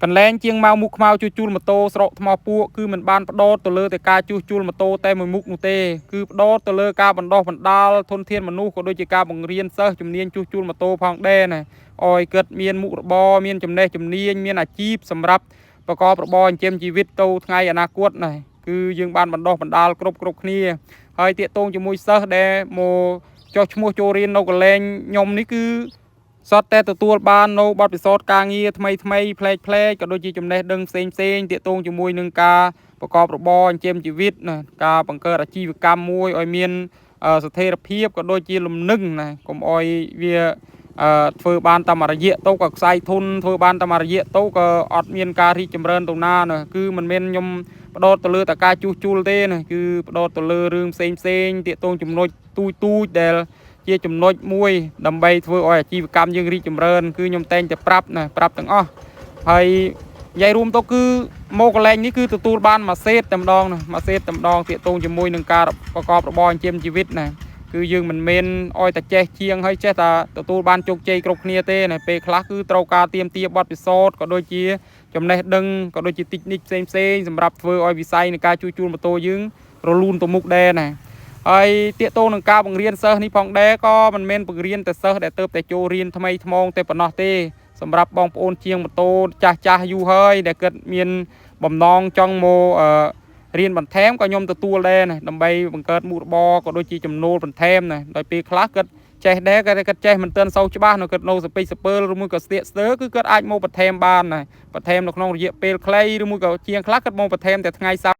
កន្លែងជាងម៉ៅមុខខ្មៅជួសជុលម៉ូតូស្រុកថ្មពួកគឺមិនបានផ្ដោតទៅលើតែការជួសជុលម៉ូតូតែមួយមុខនោះទេគឺផ្ដោតទៅលើការបណ្ដោះបណ្ដាលធនធានមនុស្សក៏ដូចជាការបង្រៀនសិស្សជំនាញជួសជុលម៉ូតូផងដែរណាឲ្យគាត់មានមុខរបរមានចំណេះជំនាញមានអាជីពសម្រាប់ប្រកបរបរចិញ្ចឹមជីវិតទៅថ្ងៃអនាគតណាគឺយើងបានបណ្ដោះបណ្ដាលគ្រប់គ្រប់គ្នាហើយទាក់ទងជាមួយសិស្សដែលមកចុះឈ្មោះចូលរៀននៅកន្លែងខ្ញុំនេះគឺ សុទ្ធតែទទួលបាននៅបទពិសោធន៍ការងារថ្មីថ្មីប្លែកប្លែកក៏ដូចជាចំណេះដឹងផ្សេងផ្សេងទាក់ទងជាមួយនឹងការប្រកបរបរចិញ្ចឹមជីវិតណាការបង្កើតអាជីវកម្មមួយឲ្យមានអឺស្ថិរភាពក៏ដូចជាលំនឹងណាកុំឲ្យវាអឺធ្វើបានតាមរយៈទៅក៏ខ្សែធនធ្វើបានតាមរយៈទៅក៏អត់មានការរីកចម្រើនទៅណាណាគឺមិនមែនខ្ញុំផ្ដោតទៅលើតែការជួសជុលទេណាគឺផ្ដោតទៅលើរឿងផ្សេងផ្សេងទាក់ទងចំណុចទូចទូចដែល ជាចំណុចមួយដើម្បីធ្វើឲ្យអាជីវកម្មយើងរីកចម្រើនគឺខ្ញុំតែងតែប្រាប់ណាប្រាប់ទាំងអស់ហើយនិយាយរួមទៅគឺមកកន្លែងនេះគឺទទួលបានមួយសេតតែម្ដងណាមួយសេតតែម្ដងទាក់ទងជាមួយនឹងការប្រកបរបរចិញ្ចឹមជីវិតណាគឺយើងមិនមែនឲ្យតែចេះជាងហើយចេះតែទទួលបានជោគជ័យគ្រប់គ្នាទេណាពេលខ្លះគឺត្រូវការទៀមទាបទពិសោធន៍ក៏ដូចជាចំណេះដឹងក៏ដូចជាតិចនិចផ្សេងផ្សេងៗសម្រាប់ធ្វើឲ្យវិស័យនៃការជួសជុលម៉ូតូយើងរលូនទៅមុខដែរណា ហើយទាក់ទងនឹងការបង្រៀនសិស្សនេះផងដែរក៏មិនមែនបង្រៀនតែសិស្សដែលទៅតែចូលរៀនថ្មីថ្មោងតែប៉ុណ្ណោះទេសម្រាប់បងប្អូនជាងម៉ូតូចាស់ចាស់យូរហើយដែលគិតមានបំណងចង់មកអឺរៀនបន្ថែមក៏ខ្ញុំទទួលដែរណាដើម្បីបង្កើតមុខរបរក៏ដូចជាចំណូលបន្ថែមណាដោយពេលខ្លះគិតចេះដែរគាត់គាត់ចេះមិនទាន់សូវច្បាស់នៅគាត់នៅសពេចសពើឬមួយក៏ស្ទាកស្ទើគឺគាត់អាចមកបន្ថែមបានណាបន្ថែមនៅក្នុងរយៈពេលខ្លីឬមួយក៏ជាងខ្លះគាត់មកបន្ថែមតែថ្ងៃសៅរ៍។